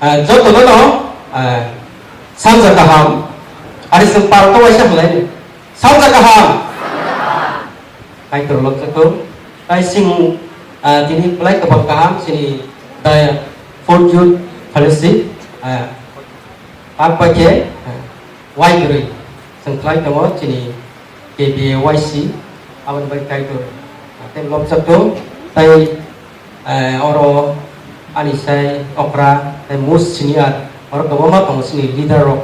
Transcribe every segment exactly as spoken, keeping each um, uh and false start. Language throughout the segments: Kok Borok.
Ah, jotono no, ah, sanja kaham, ari seng pal to waisa halai. Sanja kaham. Kaitor lok chakung. Tai sing, ah, tini belai kabang kaham sini the Fourth Youth Fellowship, ah, tak bai khe, ah, wai kwrwi seng khlai tongo sini K B A Y C, aboni bai Kaitor, ah, tei lok chakung. Tai, ah, oro ani sai okra, tai most senior, oro kwbangma tongo sini leader rok,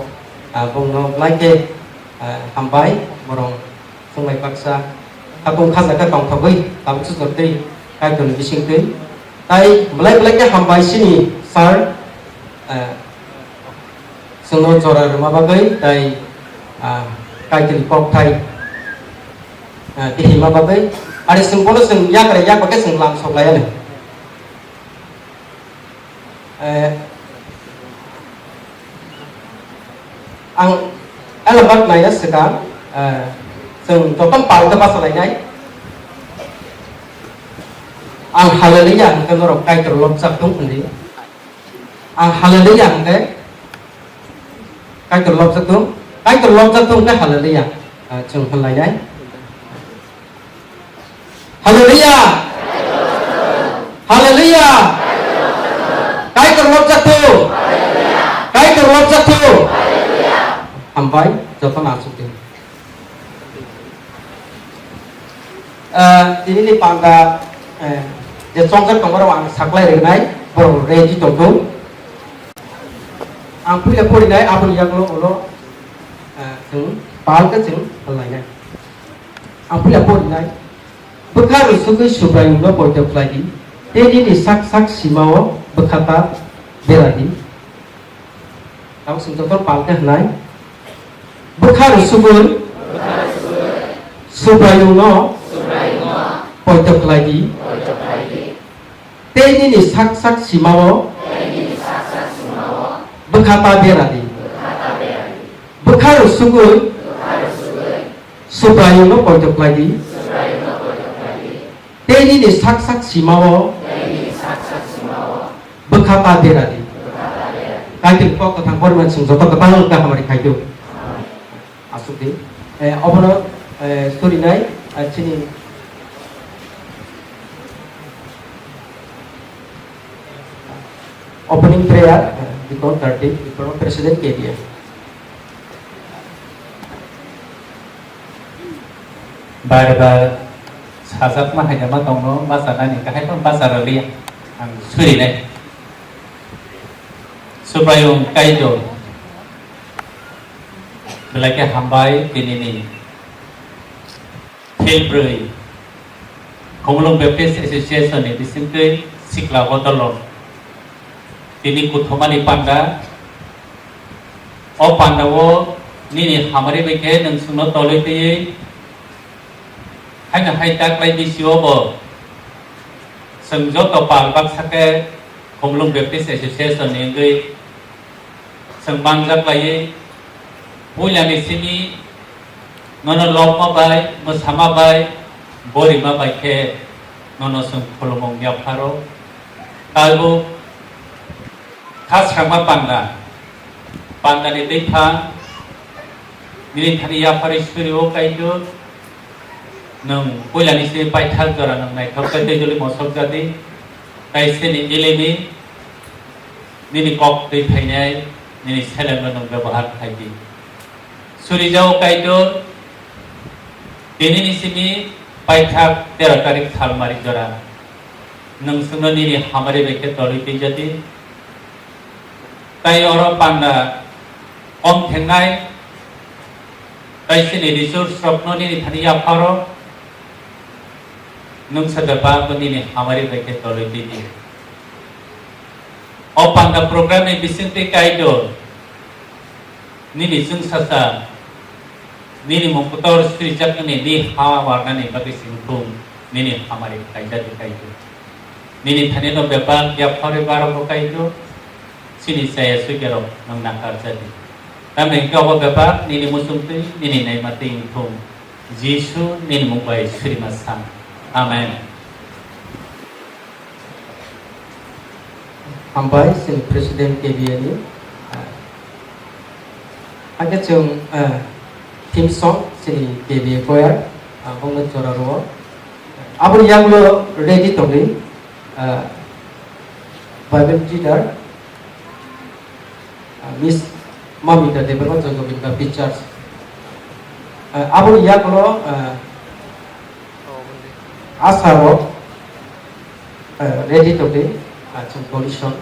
ah, bongno belai khe, ah, hambai borok. Chwng bai baksa khatung khajak khe tongthogwi tabuk se jortwi Kaitorni bisingtwi. Tai belai belai khe hambai sini sir, eh, chwngno jora rwma bagwi tai, ah, Kaitorni kokthai, ah, tihima bagwi. Ari chwng bono chwng yakre yak bagwi chwng lam sok laiya nai. Eh, ang elabak naina swkang, eh, chwng joto pal khe bachalainai. Ang haleluya hwnkhe norok Kaitor lobjak thung hwnwi. Ang haleluya hwnkhe Kaitor lobjak thung, Kaitor lobjak thung hwnkhe haleluya, ah, chwng hwnlainai. Haleluya! Haleluya! Kaitor lobjak thung! Kaitor lobjak thung! Hambai, jotono achuk di. Ah, tinini panda, eh, je chongjak tongo, ang saklai rwnai, borok ready tongthung. Ang puila porinai, aboni yagulo ulo, eh, chwng palka chwng hwnlainai. Ang puila porinai. Bwkha rwsugwi Subraiyungno poito khlai di, tei nini sak sak simao bwkha ta bera di. Tamo chwng joto palka hwnai. Bwkha rwsugwi Subraiyungno poito khlai di. Tei nini sak sak simao bwkha ta bera di. Bwkha rwsugwi Subraiyungno poito khlai di. Tei nini sak sak simao bwkha ta bera di. Kaitor kok kwthang porman chwng joto kwbang wngkha hamari khai di. Asuk di. Eh, obono, eh, surinai, eh, chini opening prayer, eh, Deacon thirty, Deacon President K D A. Bar bar sajakma hainama tongno bachanani kahai phano bacha rwliya ang surinai. Subraiyung Kaitor, belai khe hambai tinini Phil bwrwi, Khumulwng Baptist Association ni bisingtwi sikla bodolrok tini kuthumani panda. O panda o nini hamari bai khe nwng chwngno tolwi twiwi haino hai taklai bisi o bo chwng joto pal baksa khe Khumulwng Baptist Association ni wngwi chwng manjak laiwi, puilani simi nono lobma bai, mwsama bai, borima bai khe nono chwng khulumung yapharo. Tabuk kha srangma panda, pandani twi pha, nini thani yapharwi suri o Kaitor, nwng puilani simi paithak jora nwng naithok khe tei joli mosok jadi, tai sini ilimi, nini kok twi phainai, nini selengno nwng bebohar khai di. Surijao Kaitor, tinini simi paithak tero tarik salmari jora, nwng chwngno nini hamari bai khe tolwi twi jadi. Tai oro panda kom thengnai, tai sini resource rokno nini thani yapharo, nwng sa bebak bo nini hamari bai khe tolwi twi di. O panda program ni bisingtwi Kaitor, nini chwngsacha, nini mung kotor surijakmani ni ha warnani bagwi singthung, nini hamari khaijadi Kaitor. Nini thani no bebak yapharwi barok bo Kaitor, chini chaya suikerok nwng nakarjadi. Tamni hwnkhe obo bebak nini muchungtwi, nini naimatwi wngthung. Jisu nini mung bai surima sa. Amen. Hambai chini President K B A ni. Hakhe chwng, eh, theme song chini K B A choir, ah, bongno jora rwo. Aboni yagulo ready tongwi, eh, Bible teacher, ah, Miss Mamita Debbarma Joygovinda Pictures. Ah, aboni yagulo, ah, asarok, ah, ready tongdi, ah, chwng condition.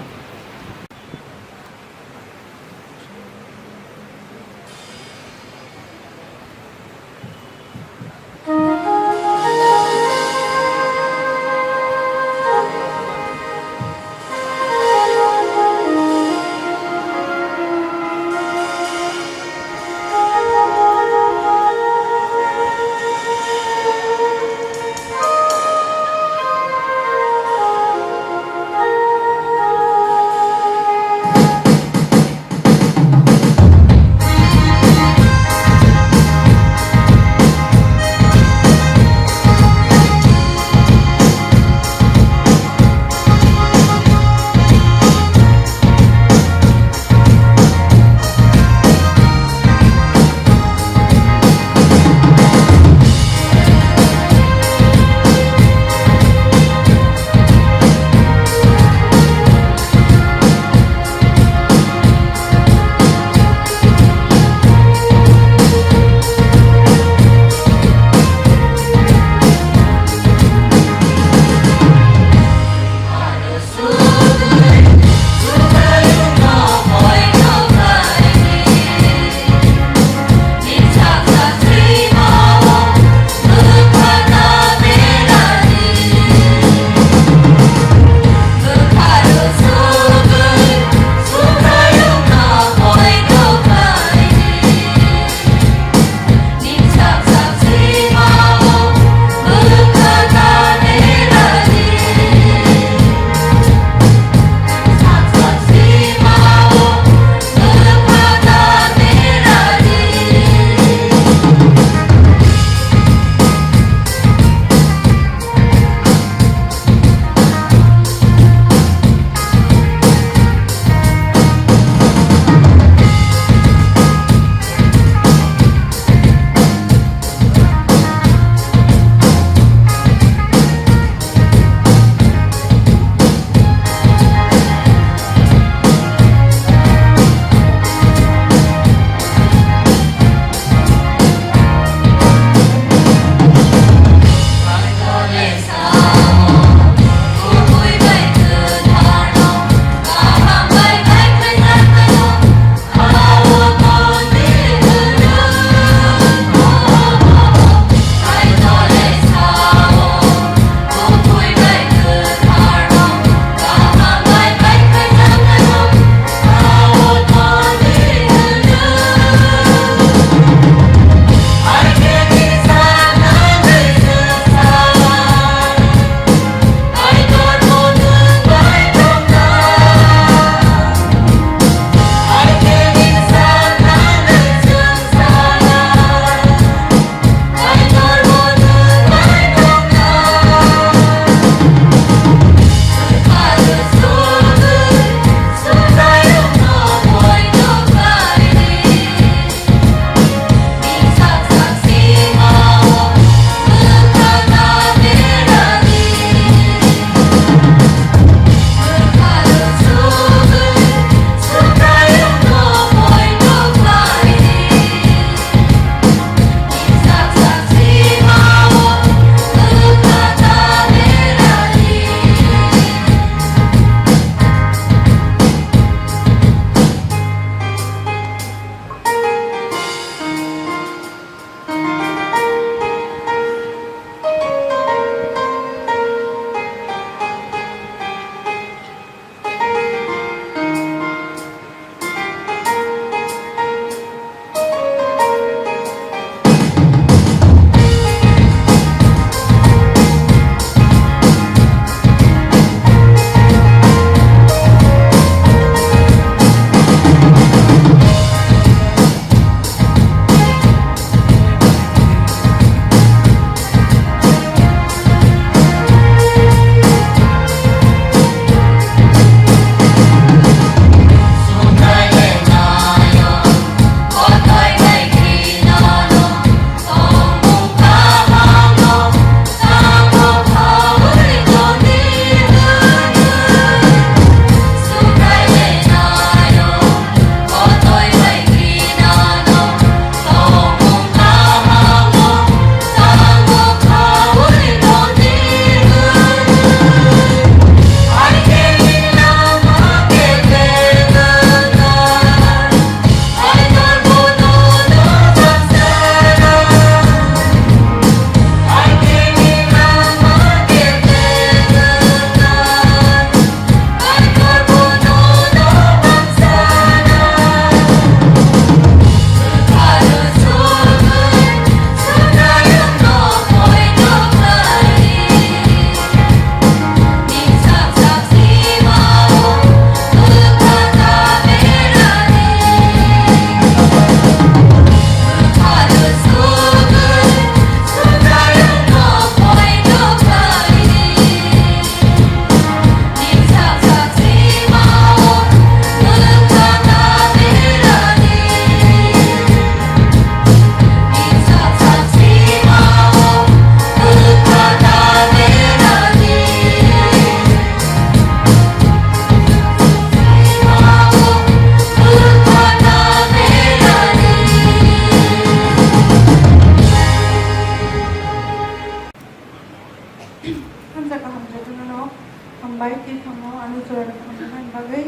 Ano jora rok hamjakmani bagwi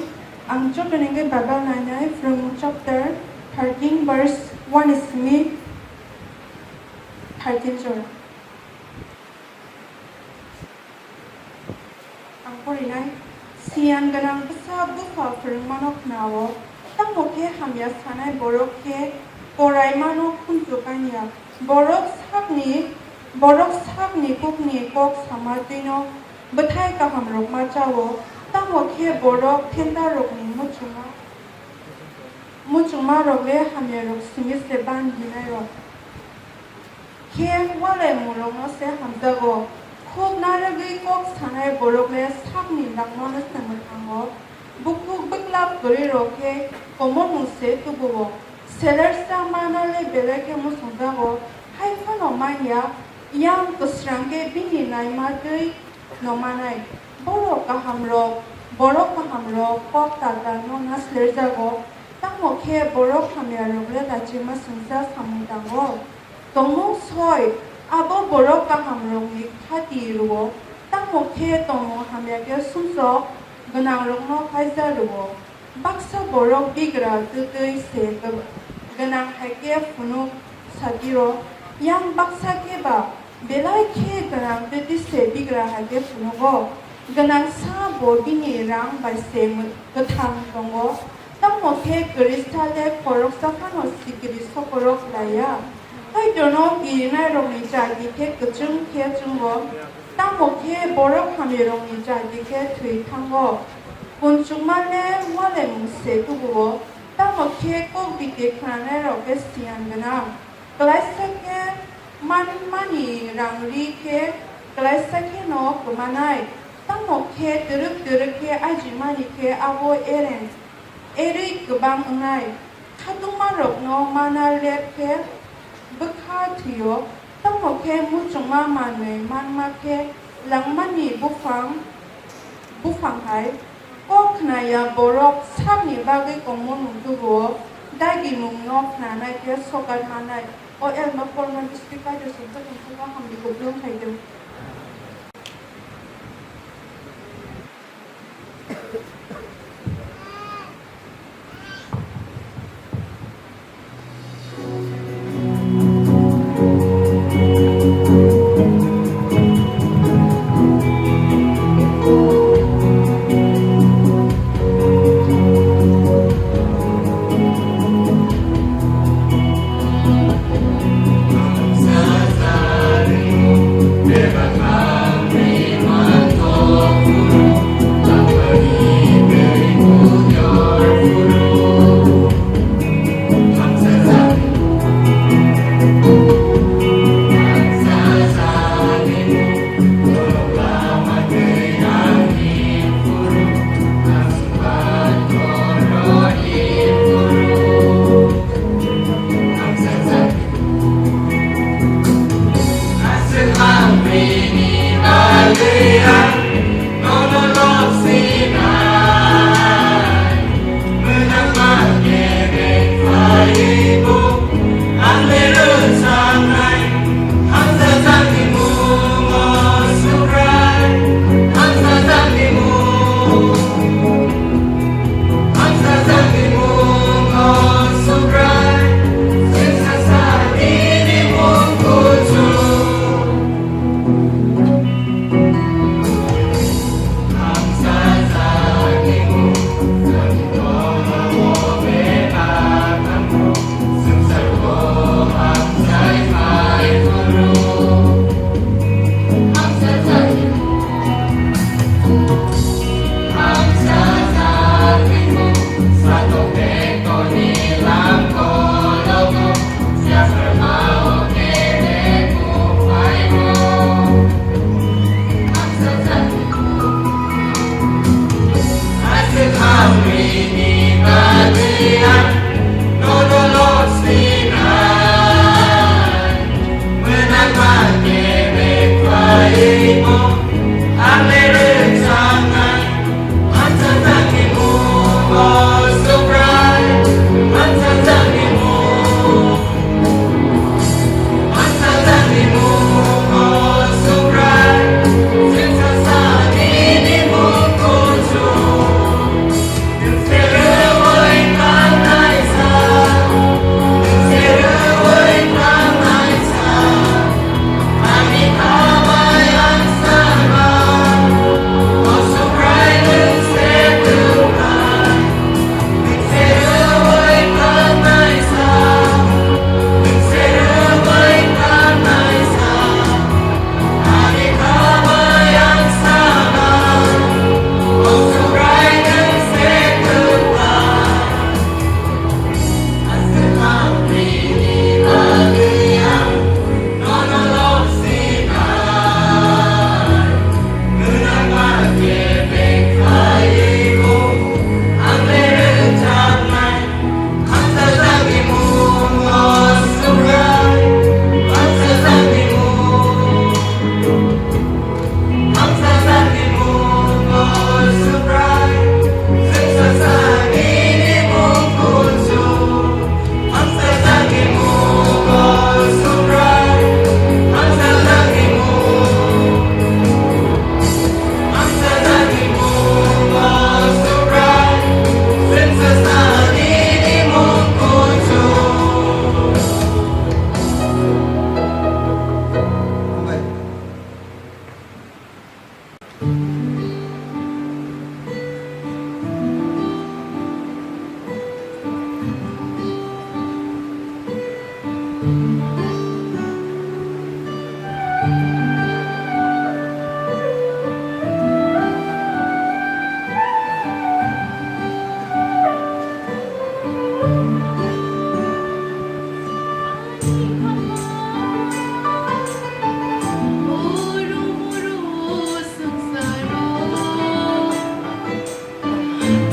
ang joto ni hwnkhe Bible nainai, from chapter thirteen verse one simi thirteen jora. Ang porinai, siyan gwnang bwsa bupha phwrwngmano khna-o, tamo khe hamya sanai borok khe koraimano khunju kanya. Borok sakni, borok sakni kukni kok sama twino bwthai kahamrok ma cha-o, tamo khe borok phendarokni muchungma, muchungmarok le hamyarok simi se ban hinairok. Khe walai mungno se hamjago. Khuk narwgwi kok sanai borok le sakni langmano se mwthango. Bukhuk bwklap kwrwirok khe komormung se tubuo. Selersa mana le belai khe muchungjago. Hai phano manya, yang kwsrang khe bini naima twi no manai. Borok kahamrok, borok kahamrok kok tatalno naslerjago. Tamo khe borok hamyarok le lachima singcha samung tango. Tongmung soi, abo borok kahamrokni khati rwo, tamo khe tongmung hamya khe sumsok gwnangrokno khaija rwo. Baksa borok bigra twtwi se gw-, gwnang hai khe phunuk satiro, yang baksa khe ba belai khe gwnang twtwi se bigra hai khe phunugo. Gwnangsa bo bini rang bai se mw-, kwthang tongo. Tamo khe kwrwisa le khoroksa phano sikiri sokorok laiya. Kaitorno kirinairokni jati khe kwchwng khe chwngo, tamo khe borok hamyarokni jati khe thwi thango. Kunchukma le walaimung se tubuo, tamo khe kok biti khnanairok khe siyan gwnang. Klaisa khe manmani rang ri khe klaisa kheno kwmanai, tamo khe twrwk twrwk khe ajimani khe abo ereng erwi kwbang wngnai. Khatungmarokno mana lep khe bwkha thwio, tamo khe muchungma manwi manma khe langmani buphang, buphang hai. Kok khnaya borok sakni bagwi komormung tubuo, dagimungno khnanai khe sokat manai. O elma korma district kaito sumsok sumsok hamni kupulung khaitwng.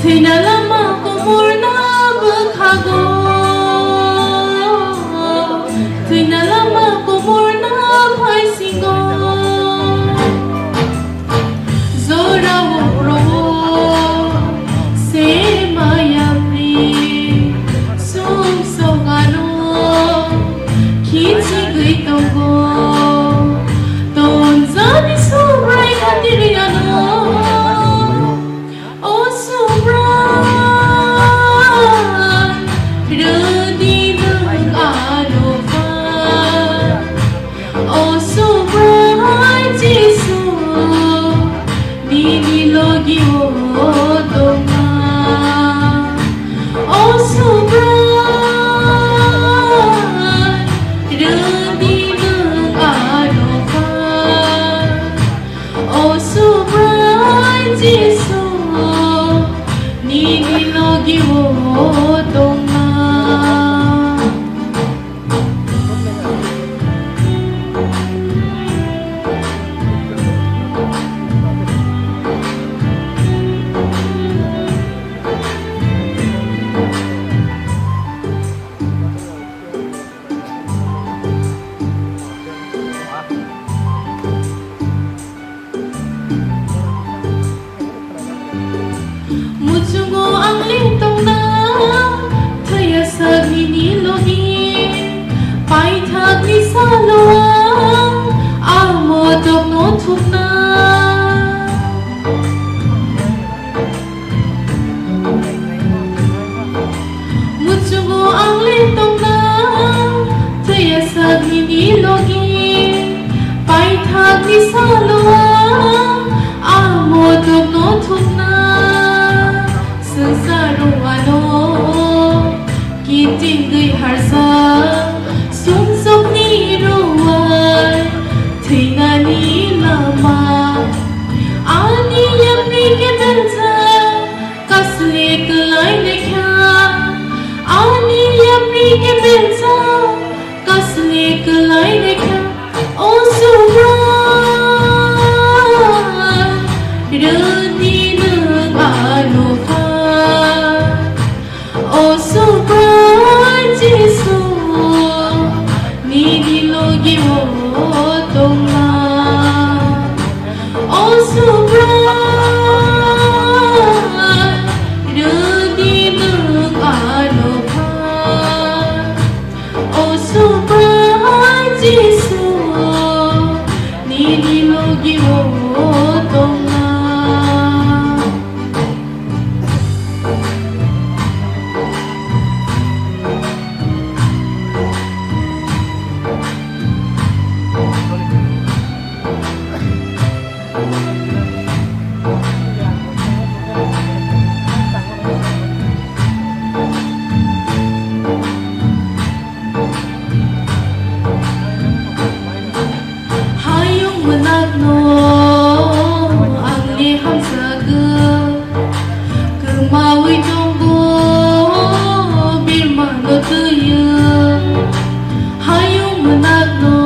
Thwina lama komorna bwkhago, thwina lama komorna phaisingo. Jorao rogo se maya pri sum sogano khichigwi tongo. Tonjani subrai khatirwi ano. O Subrai, rwdi nwng ano phan. O Subrai Jisu, nini logi o tongma. O Subrai, rwdi nwng ano phan. O Subrai Jisu, nini logi o tongma. Muchungo ang le tongna, thaya sak nini logi, paithak ni salo ang, ang motok no thukna. Muchungo ang le tongna, thaya sak nini logi, paithak ni salo ang, ang motok no thukna. Swngcharo ano kitingwi harsa, sumsokni ruwai thwinani lama. Ani yapri khe belsa, kasle kwlai lekha. Ani yapri khe belsa, kasle kwlai lekha. O Subrai, rwdi nwng ano phan. O Subrai Jisu, nini logi o tongma. O Subrai, rwdi nwng ano phan. O Subrai Jisu, nini logi o tongma. Hayung mwnakno ang le hamjagwi, kwmawi tongo birmano twiwi. Hayung mwnakno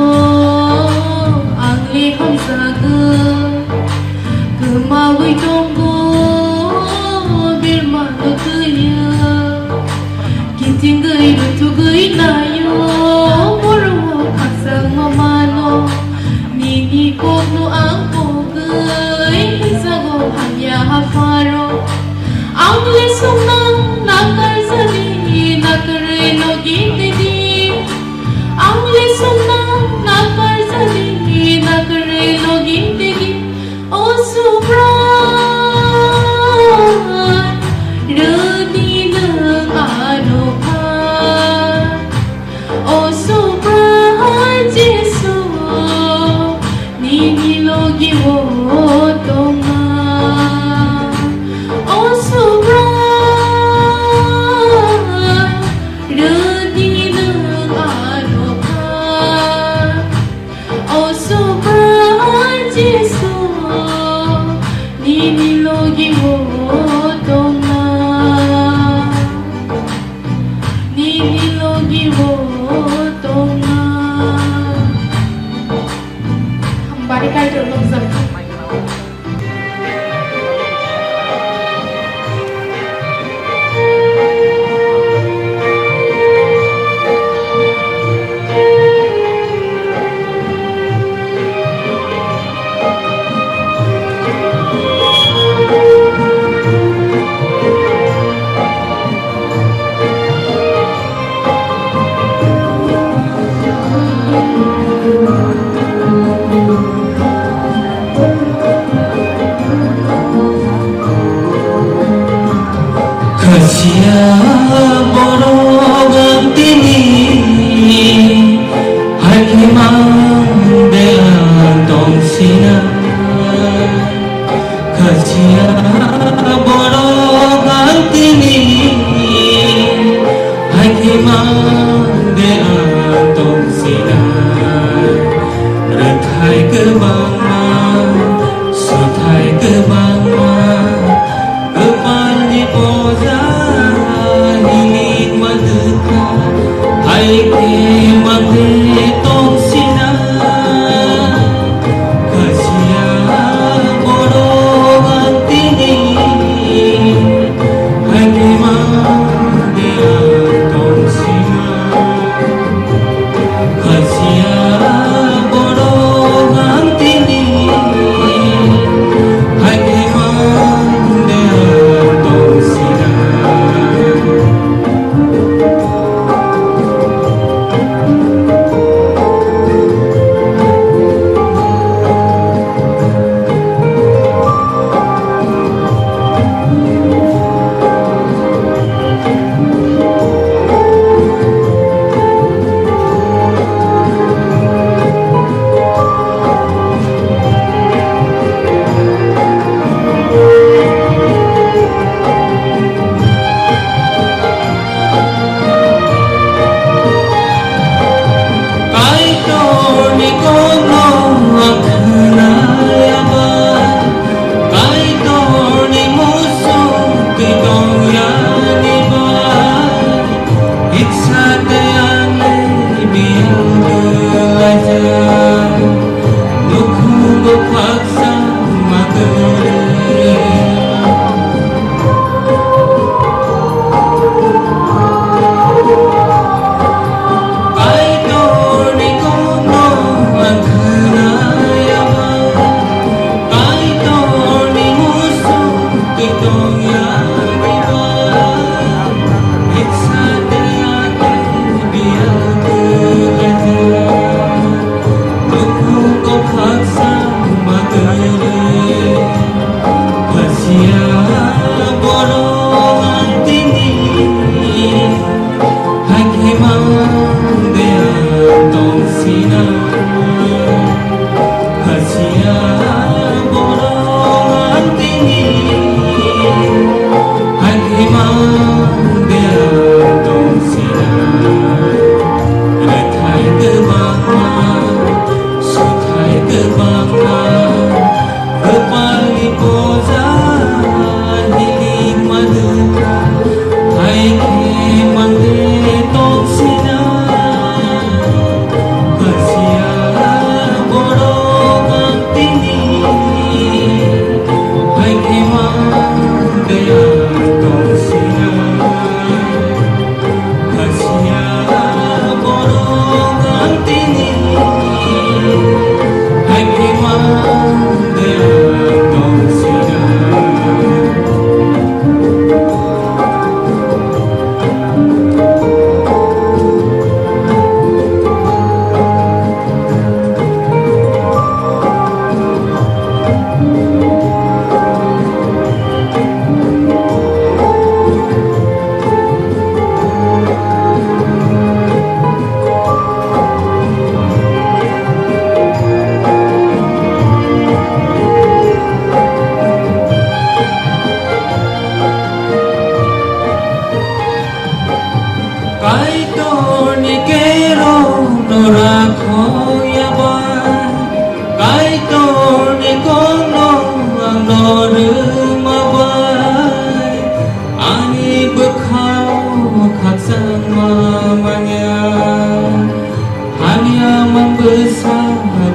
ang le hamjagwi, kwmawi tongo birmano twiwi. Kitingwi rutugwi naio, borok khakchangma mano. Nini kokno ang kogwi hwnjago hamya hapharo. Ang le sumnang nakarjani nakarwi logi tigi. Ang le sumnang nakarjani nakarwi logi tigi. O Subrai, rwdi nwng ano phan. O Subrai Jisu, nini logi o tongma. O Subrai, rwdi nwng ano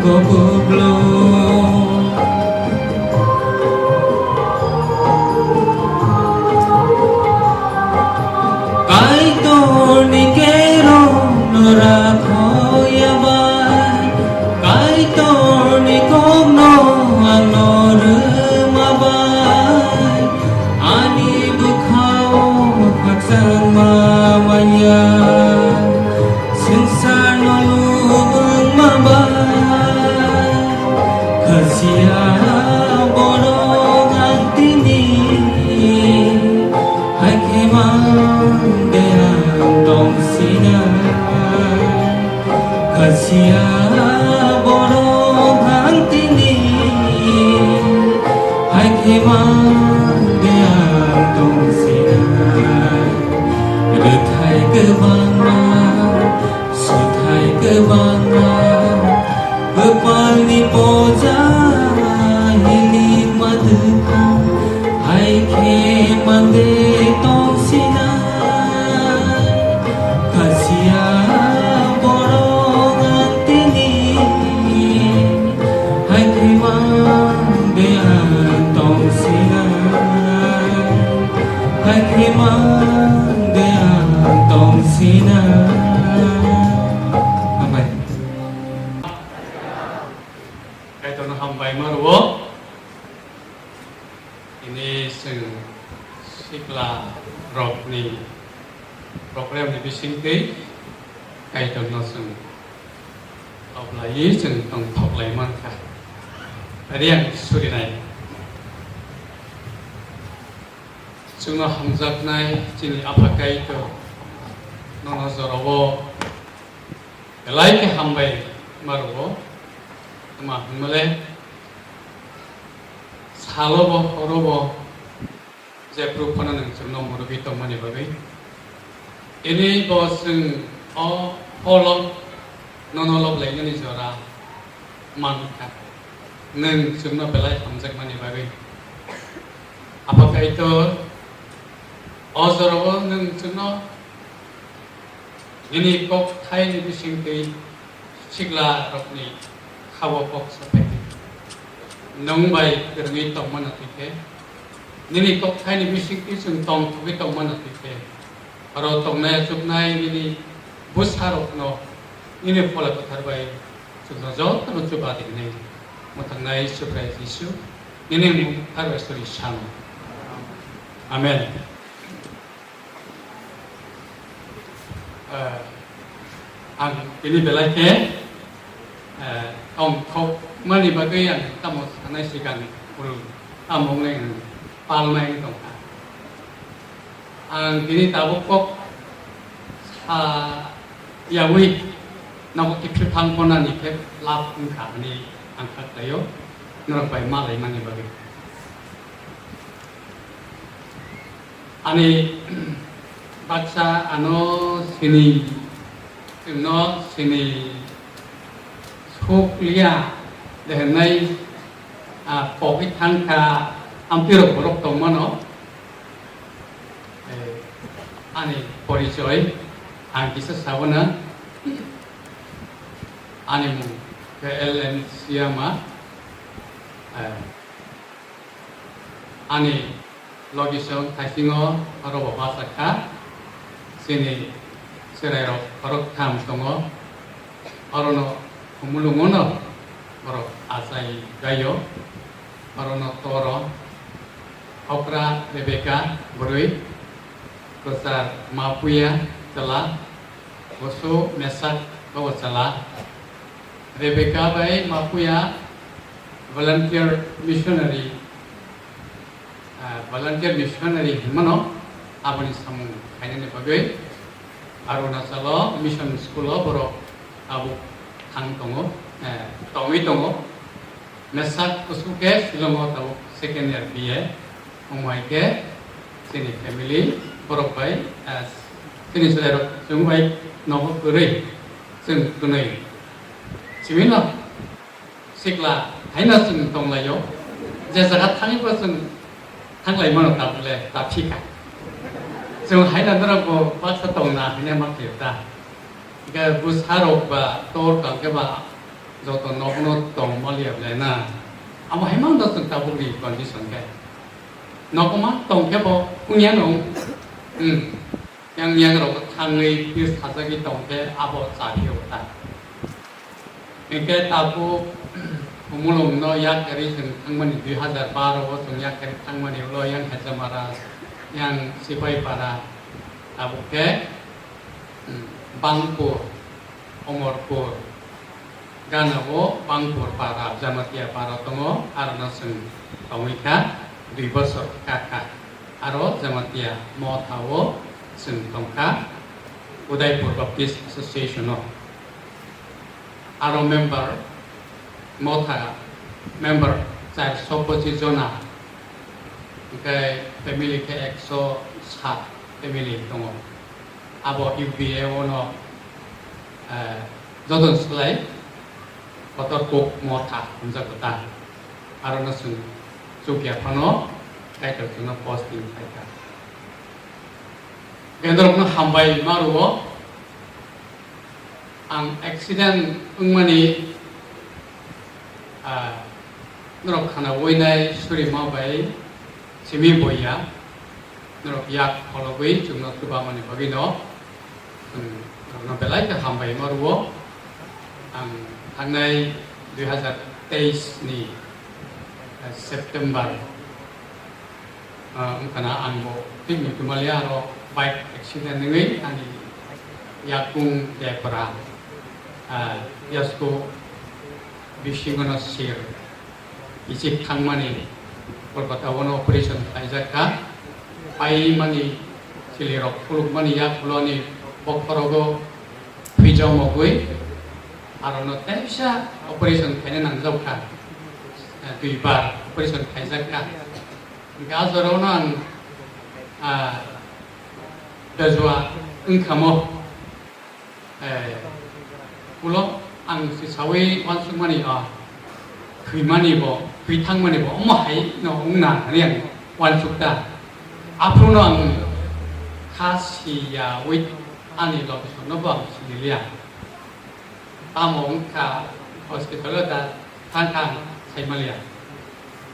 Koboklo. Kaitorni kerongno rakhoya bai, Kaitorni kokno ano rwma bai, ani bwkhao khakchangma manya. Swngcharno lubwngma bai, khasiya borok ang tini, hai khe man de ang tong sinai. Khasiya borok ang tini, hai khe man de ang tong sinai. Rwthai kwbangma, suthai kwbangma, kwpalni poja hilikma twkha, hai khe mande tong sinai. Khasiya borok ang tini, hai khe mande ang tong sinai. Hai khe mande ang tong sinai. Hambai. Kaitorno hambai ma rwo. Ini chwng sikla rokni program ni bisingtwi Kaitorno chwng toplaiwi chwng tongthoklai mankha. Ari ang surinai. Chwngno hamjaknai chini Apha Kaitor, nono jorao belai khe hambai ma rwo. Tma hwnmale salobo horobo jephru phano nwng chwngno mwrwgwi tongmani bagwi. Tini bo chwng o holo nono lob lainani jora mankha. Nwng chwngno belai hamjakmani bagwi. Apha Kaitor, o jorao nwng chwngno nini kokthaini bisingtwi sikla rokni khabo kok saphai di. Nwng bai kwrwngwi tongmano twi khe, nini kokthaini bisingtwi chwng tongthogwi tongmano twi khe, aro tongnai achuknai nini bwsarokno nini Phola Kwthar bai chwngno jotono chuba di hwnwi mwthangnai Subrai Jisu, nini mung kwthar bai suri sano. Amen. Eh, ang tini belai khe, eh, tongthokmani bagwi ang tamo sanai sikang ul tamo wngnai ang palnai wng tongkha. Ang tini tabuk kok sa yawi nogo kiphil thang phonani khe lab wngkha hwnwi ang kha khlaio, norok bai malaimani bagwi. Ani baksa ano sini, no sini sukliya de hwnwi, ah, pogwi thangkha, amtwi rok borok tongmano. Eh, ani porichoi ang kisa sabona, ani mung K L N Siyama, eh, ani logisong thaisingo oro bo bachakha, chini chwrairok khoroktham tongo, orono khumulungono borok achai gaio, orono toro, okra Rebecca bwrwi, kwchar Mapuya chwla, Boso Mesak bo chwla. Rebecca bai Mapuya volunteer missionary, ah, volunteer missionary hinmano, aboni samung khainani bagwi Arunachalo mission school o borok tabuk thang tongo, eh, tongwi tongo. Mesak kusu khe Shillong o tabuk second year B A. Omo hai khe chini family borok bai, eh, chini chwrairok chwng bai nogo kwrwi chwng kwnwi. Simi no sikla haino chwng tonglaio. Je jaga thangwi bo chwng thanglai mano tabule ta phika. Chwng haino norok bo baksa tongna hwnwi ma khe ta. Hingke bwsarok ba tor kang khe ba Joto nokno tong maliya belai na. Abo hai mano chwng tabukni condition khe. Nokma tong khe bo wngya no. Hmm. Yang yang rok thangwi pis sajagwi tong khe abo cha phio ta. Hingkhe tabuk Khumulwngno yak kwrwi chwng thangmani dui hazar baro o chwng yak kwrwi thangmani ulo yang Hejamara, yang Sipaipara, tabuk khe, hmm, Bangpur, Omorpur, Gana o Bangpur para, Jamatia para tongo, aro no chwng tongwi kha dui bosor kha kha. Aro Jamatia Motha o chwng tong kha Udaipur Baptist Association o. Aro member, Motha member charso pochis jona, hingkhe family khe ekso sat family tongo. Abo U P A o no, eh, joto slai kotor kok Motha hwnjago ta. Aro no chwng chukya phano Kaitor chwngno posting khaikha. Kendrokno hambai ma rwo. Ang accident wngmani, ah, norok khana uinai surima bai simi boya. Norok yak kholobwi chwngno twbamani bagwino, chwng norokno belai khe hambai ma rwo. Ang thangnai dui hazar teis ni, eh, September, ah, wngkhana ang bo tei muitu maliya aro bike accident wngwi ani yakung debra, ah, yasko bisingono sir. Kichik thangmani Kolkata o no operation khlaijak kha. Paimani chilirok phulukmani yak ulo ani bokhorogo thwijak mogwi. Aro no teisa operation khaina nangjak kha. Eh, dui bar operation khaijak kha. Hingkhe a jorao no ang, ah, bejua wngkhamo. Eh, ulo ang si sawi uansukmani, ah, thwimani bo, thwi thangmani bo, omo hai no wngna hinwi ang uansuk ta. Aphuru no ang kha siyawi ani location no bo ang siniliya. Tamo wngkha hospital o da thang thang saimaliya.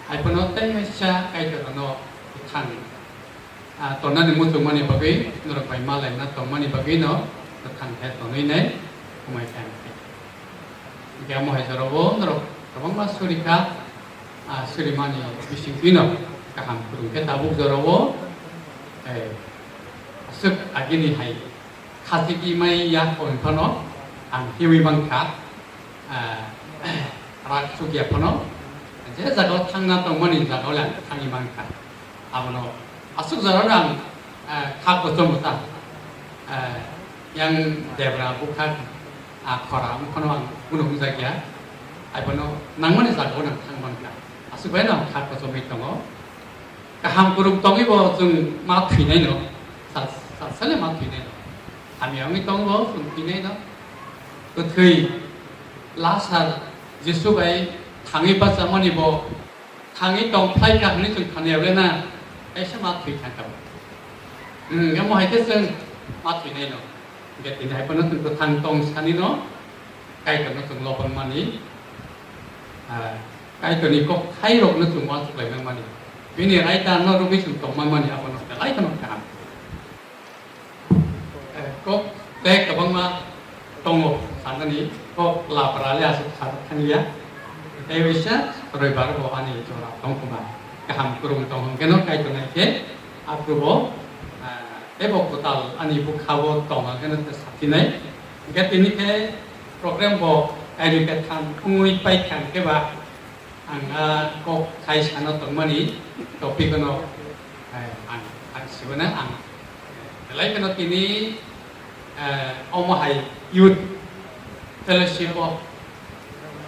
Hai phano tei waisa Kaitor no thang. Ah, tongnani muchungmani bagwi, norok bai ma laina tongmani bagwi no, kwthang khe tonwi nai, humai khe ang khe. Hingkhe amo hai jorao norok kwbangma suri kha, ah, surimani bisingtwi no kaham kwrwng khe tabuk jorao, eh, aswk agini hai khachigwi mai ya hwn phano ang hiwi mankha, ah, rak chukya phano je jagao thangna tongmani jagao le ang thangwi mankha. Abono aswk jorano ang, eh, kha kochom ta, eh, yang debra bukha, ah, khora wngphano ang kuno hwnjakya. Abono nangmani jagao ang thang mankha. Aswk baino ang kha kochomwi tongo. Kaham kwrwng tongwi bo chwng ma thwinai no. Sa-, sa-, sale ma thwinai no. Hamya wngwi tongwi bo chwng thwinai no. Kwthwi Lasar Jisu bai thangwi bachamani bo thangwi tong phlai kha hwnwi chwng thani ya le na, kaisa ma thwi thang kha bo. Hmm, omo hai khe chwng ma thwinai no. Hingkhe tini hai phano chwng kwthang tong sani no, Kaitor no chwng lobang mani, ah, Kaitor ni kok khai rok no chwng uansuk lai nang mani. Bini raida no rwgwi chwng tong man mani, abo no belai kheno kaham. Eh, kok tei kwbangma tongo sanani, kok lapra le aswk sajak thangya. Tei waisa roibar bo ani jora tong khuma. Kaham kwrwng tong hwn khe no Kaitor nai khe aphuru bo, ah, tei bo kwtal ani bwkha o tong hwn khe no tei saphinai. Hingkhe tini khe program bo kainwi khe tham wngwi pai kha hwn khe ba, ang a kok khai sana tongmani topic no, eh, ang, ang sibana ang, eh, belai kheno tini, eh, omo hai youth fellowship o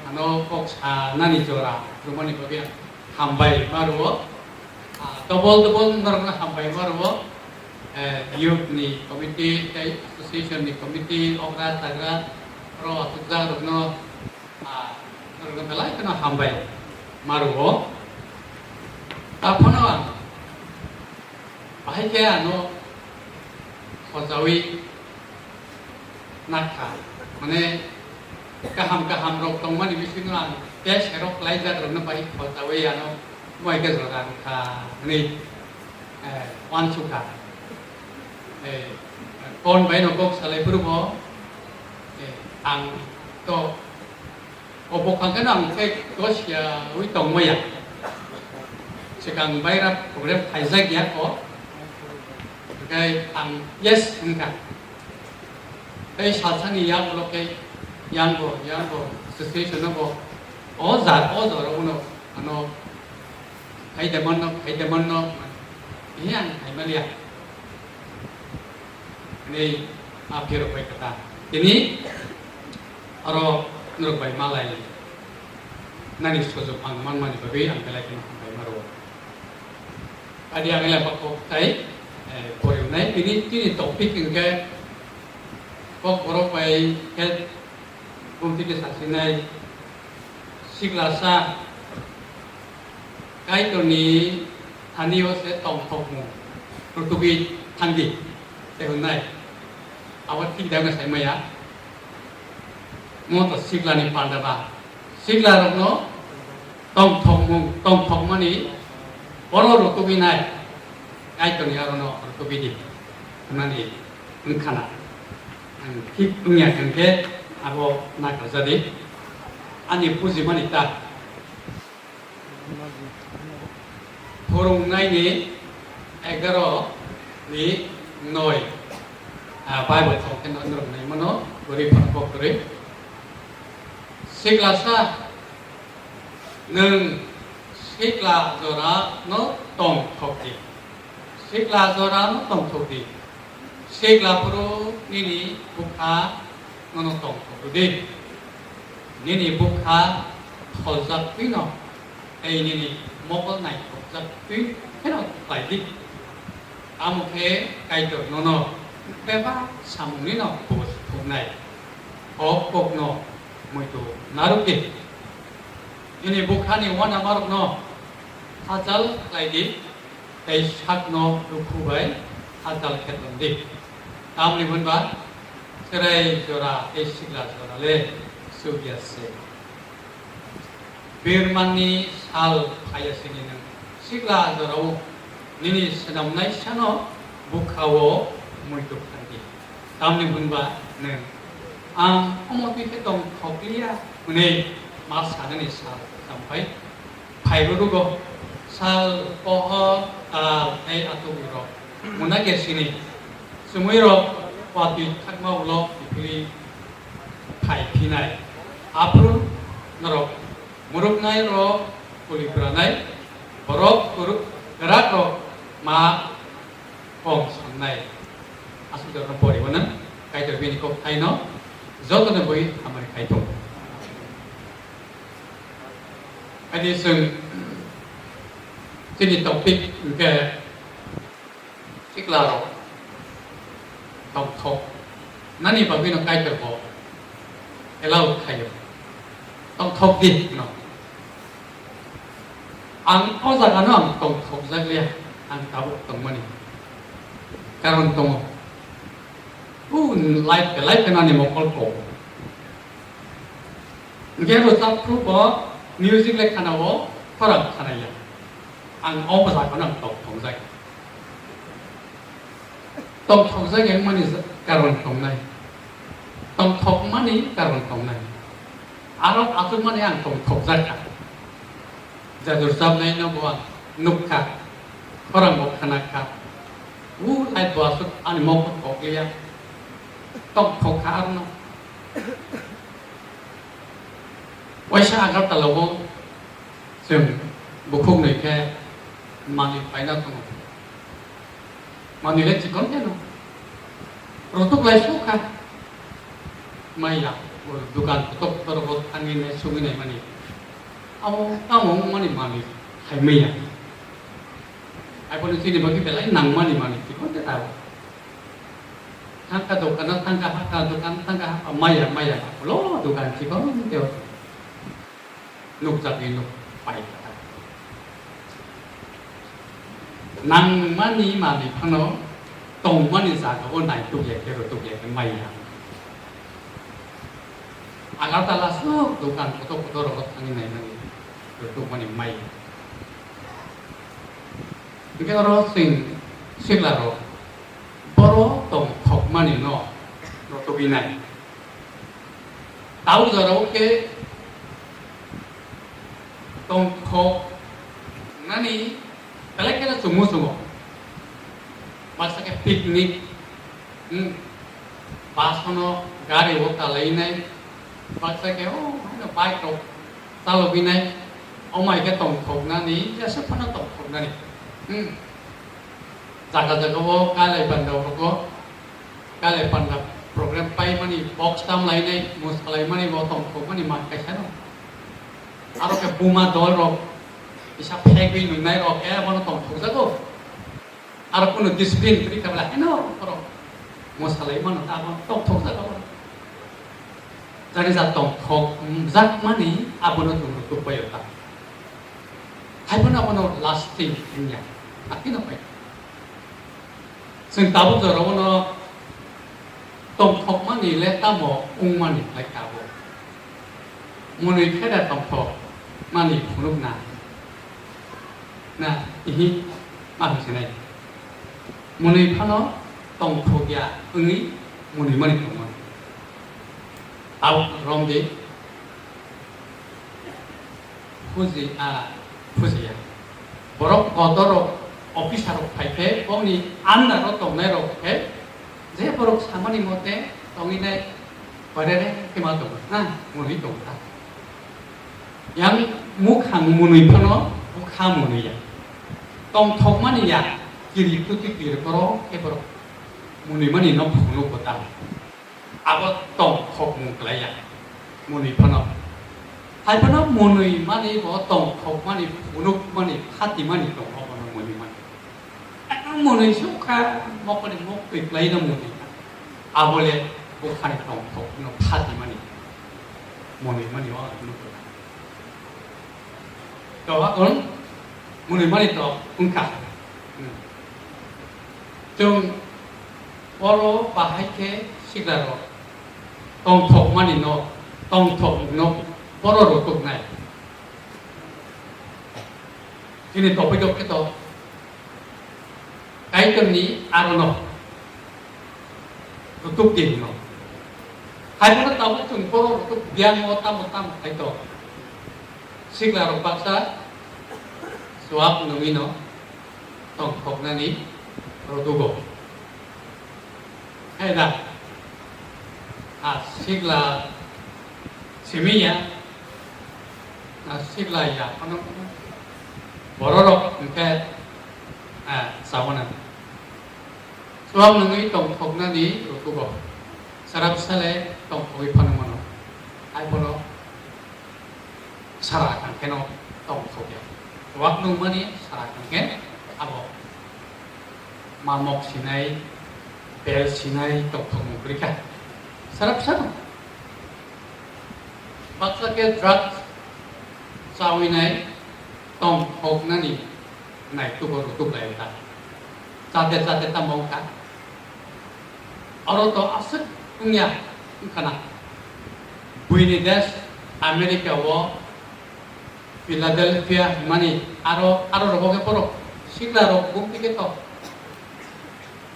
ano kok sanani jora rwmani bagwi ang hambai ma rwo. Ah, double double norokno hambai ma rwo. Eh, youth ni committee tei association ni committee okra chagra oro aswkjak rokno, ah, norokno belai kheno hambai ma rwo. Taphano ang bahai khe ano hojawi nakha, mane kaham kaham rok tongmani bisingo ang tei serok khlaijak rokno bai kholtawi ano moi khe jora wngkha hwnwi, eh, uansukha. Eh, kon bai no kok salai phuru bo, eh, ang to o bukhang kheno ang khe gosiyawi tongmaya. Swkang baira program khaijak ya ko. Hwnkhe ang yes wngkha. Tei salsani yagulo khe yango, yango association nogo o jar, o jora uno ano khai de manno, khai de manno, iya ang khai maliya. Hwnwi a phirok bai kha ta. Tini aro norok bai malai nani sojok ang manmani bagwi ang belai kheno hambai maro. Adi ang belai kok tai, eh, pori wngnai. Tini, tini topic hwnkhe kok borok bai health bumtwi khe sasinai siklasa Kaitorni thani-o se tongthokmung rwtugwi thangdi, tei hwnnai. Abo thik da wngkha sai maya. Mo to siklani panda ba. Siklarokno tongthokmung, tongthokmani bono rwtugwi nai. Kaitorni arono rwtugwi di. Hwnmani wngkha na. Ang thik wngya hwnkhe abo nakarjadi. Ani bujimani ta. Phwrwngnaini egaro ni noi. Ah, Bible thok khe norok nai mano, gori phano kok gori. Siklasa, nwng sikla jora no tong thok di. Sikla jora no tong thok di. Sikla phuru nini bukha nono tongthok rwdi. Nini bukha tholjak twino tei nini mokol naithokjak twi pheno khlai di. Tamo khe Kaitor nono bebak samungni no buj thumnai. Kok kokno muitu narwk di. Nini bukhani uanamarokno hachal khlai di. Tei sakno dukhu bai hachal khe tong di. Tamni hwnba chwrai jora tei sikla jora le chukya se. Birmanni sal phaiya sini nwng sikla jorao nini swnamnai sano bukhao muitu khlai di. Tamni hwnba nwng, "Ang omo twi khe tong thokliya," hwnwi ma sanani sal champai phai rwrwgo. Sal, pohor, tal tei atugwi rok mwnakya sini chumui rok watwi thakma ulo kiphilwi phai phinai. Aphuru norok muruknai rok kuli pranai, borok kwrwk kwrak rok ma kok sangnai. Aswk jora poribo nang, Kaitor bini kok thaino jotono bui hamari khai tongo. Adi chwng chini topic hwnkhe sikla rok tongthok nani bagwi no Kaitor bo allow khaio. Tongthok di no. Ang o jaga no ang tongthokjak liya, ang tabuk tongmani karon tongo. U life ke life ke nani mokol ko. Hwnkhe rwchapphru bo music le khana-o, khorang khanaya. Ang o bwsa phano ang tongthokjak. Tongthokjak wngmani karon tongnai. Tongthokmani karon tongnai. Aro achukmani ang tongthokjak kha. Jadu rwchapnaino bo ang nukha. Khorang bo khanakha. U life bo aswk ani mokol kokliya. Tongthok kha arno. Waisa Agartala o chwng bukhuk nwi khe manwi paina tongo. Manwi le chikon khe no. Rotuk lai sukha. Maya, o dukan kotor kotor bo thangwi nai sugwi nai mani. Amo tamo wngmani manwi hai maya. Ai bono chini bagwi belai nangmani manwi chikon khe ta. Thangkha dokan, thangkha hakha dokan, thangkha hakha maya, maya. Ulo dokan chikon teo. Nukjakni nuk pai kha. Nangmani manwi phano tongmani jagao naitukya khe, rutukya khe maya. Agartala sok dokan kotor kotor rogo thangwi naimani rwtwkmani mai. Hwnkhe oro chwng siklarok boro tongthokmani no rwtwgwi nai. Tabuk jorao khe tongthoknani belai kheno chumui chungo. Baksa khe picnic, hmm, bus-o no gari-o talainai, baksa khe o haino bike rok chalogwinai, omo hai khe tongthoknani, jesa phano tongthoknani. Hmm. Jaga jaga o kailai panda rok o, kailai panda program paimani, box tamlainai, mwsalaimani bo tongthokmani ma kaisa no. Aro khe buma dol rok kisa phegwi nungnai rok, eh, abono tongthokjago. Aro kunu discipline kwrwi kha bwla, haino borok mwsalaimano ta abono tongthokjago. Jani ja tongthokjakmani abono chwng rwtwk bai o ta. Haiphano abono lasting wngya, haphino pai. Chwng tabuk jorao no tongthokmani le tamo wngmani khlai tabuk. Mwnwi khe da tongthokmani phunukna. Na, ihi, ma hwnwi sinai. Mwnwi phano tongthokya wngwi mwnwi mani tongmani. Tabuk romdi. Puji, a, pujiya. Borok kotor rok, officer rok phai khe, bongni under o tongnai rok khe, je borok samani mote tongwi nai, koirere khe ma tongo, ha, mwnwi tongo ta. Yang mukhang mwnwi phano bukha mwnwi ya. Tongthokmani ya, kiri tuti kiri borok khe borok mwnwi mani no phunuk bo ta. Abo tongthokmung klaiya, mwnwi phano. Hai phano mwnwi mani bo tongthokmani, phunukmani, phatimani tongo, bono mwnwi mani. Ekdom mwnwi se wngkha, mokoli mok twi klaino mwnwi. Abo le bukhani tongthokno phatimani, mwnwi mani o phunuk. To, ang mwnwi mani to wngkha. Hmm. Chwng oro bahai khe siklarok tongthokmani no, tongthokmung no boro rwtwknai. Chini topic rok khe to Kaitorni arono rwtwk di hwno. Hai phano tabuk chwng borok rwtwk biyang o tamo tamo khai to. Sikla rok baksa chuak nungwi no tongthoknani rwtwgo. Hai da? A sikla simi ya, a sikla ya phano borok rok hwnkhe, a, chabona. Chuak nungwi tongthoknani rwtwgo. Sara bwsale tongthogwi phano mano. Hai bono sara kang kheno tongthokya. Chuak nungmani sara kang khe abo mamok sinai, bel sinai tongthokmung kwrwi kha. Sara bwsano. Baksa khe drugs chawi nai tongthoknani nai tubo rwtwk lai ta. Chate chate tamo wngkha. Oro to aswk wngya wngkhana. Buini desh America o Philadelphia hwnmani aro, aro rogo khe borok sikla rok buk tike to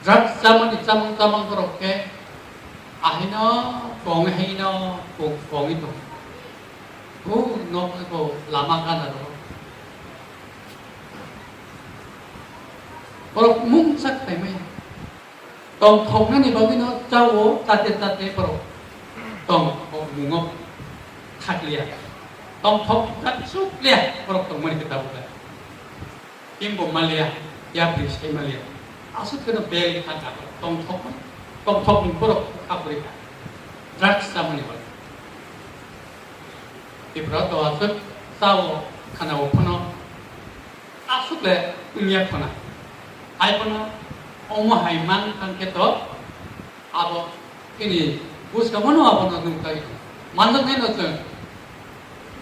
drugs chamani chamang chamang borok khe ahino kong hino kong kongwi tong. Bo nok bo lama gana rok. Borok mungsa khlaimaya. Tongthoknani bagwino chao chate chate borok tongthokmungo thakliya. Tongthok jak sukliya borok tongmani khe tabukha. Kimbo maliya, yapri sai maliya. Aswk kheno bel kha jaga tongthokmung, tongthokmung borok kha puri kha. Drugs chamani bagwi. Tipra to aswk chao khana o phano aswk le wngya khona. Hai phano omo hai man thang khe to abo chini buskang mano abono nukjagwi. Manjaknai no chwng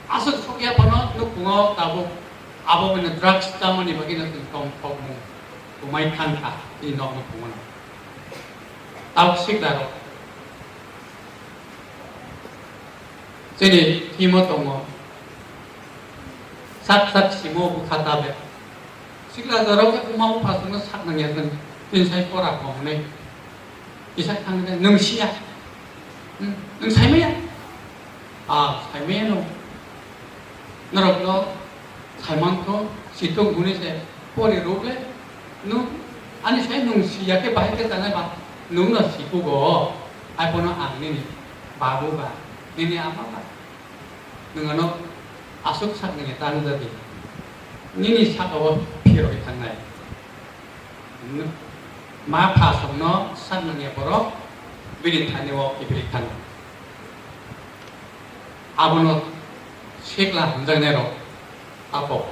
aswk sokya phano nukhungo tabuk abo bini drugs chamani bagwi no chwng tongthokmung kwmai thang kha chini nok nukhungo no. Tabuk sikla rok. Chini thimo tongo. Sak sak simo bwkha ta be. Sikla jorok khe buma bupha songno sak nangya chwng. Tin sai pora kong hwnwi. Kisa thang de nwng siya. Hmm, nwng saimaya? Ah, saimaya no. Norok no saiman kho situng hwnwi se pori rwk le. Nwng ani sai nwng siya khe bahai khe tanai ba nwng no sikugo. Ai bono ang nini babu ba, nini ama ba. Nwng ano aswk sak nini ta wngja di. Nini saka o phirwi thangnai. Ma pha songno sak nangya borok bini thani o kiphilwi thangna. Abono sikla hamjaknai rok apok.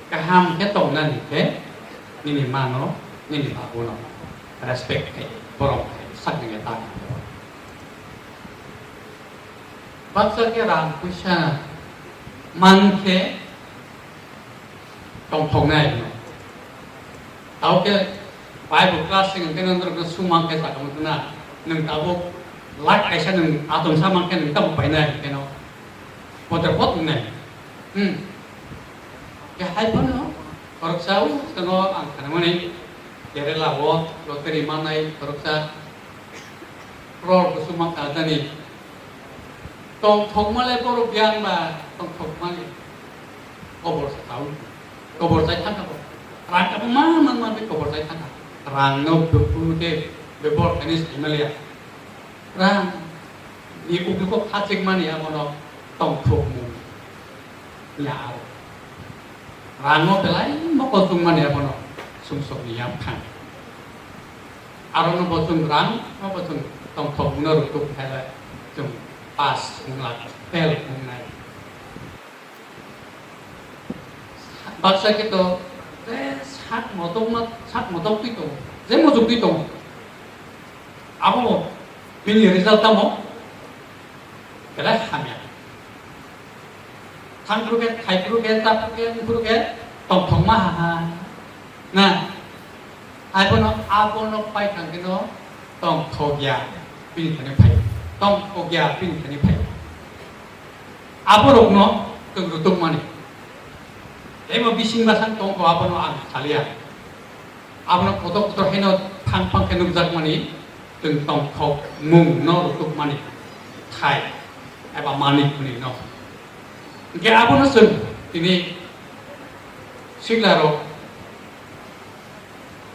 Kaham khe tongnani khe nini mano, nini babuno respect khai, borom khai, sak nangya ta. Baksa khe rang puisa man khe tongthoknai hino. Tao khe Bible class sing hwnkhe norokno sumang khe sakha wngkha na, nwng tabuk lakh kaisa nwng atomsa mankhe nwng tabuk painai hwnkhe no. Potre pot wngnai. Hmm. Khe hai phano khoroksa o swkango ang khanamani Kerala o lottery mannai khoroksa crore kusu mankha jani. Tongthokma le borok yang ba tongthokma le kobor sa tao. Kobor jai thangkha bo. Rang kabo ma man man kobor jai thangkha. Rang no bepuru de bebor kani saimaliya. Rang ni ukni kok khachik mani abono tongthokmung. Ya aro. Rang no belai mokol tungmani abono sumsok ni yam khang. Aro no bo chwng rang, no bo chwng tongthok no rwtuk khe le chwng pass wng la, fail wngnai. Baksa khe to, eh, sak motok ma, sak motok twi tongo, je muchuk twi tongo. Abo bo bini result tamo? Belai hamya. Thangphuru khe, khaiphuru khe, taphuru khe, wngphuru khe, tongthokma ha ha. Na? Abono, abono pai thang khe no tongthokya bini thani phai. Tongthokya bini thani phai. Aborokno chwng rwtwkmani. Teibo bising bwsang tongkho abono ang salia. Abono kotor kotor haino thang phang khe nukjakmani, chwng tongthok mung no rwtwkmani thai eba manwi hwnwi no. Hwnkhe abono chwng tini sikla rok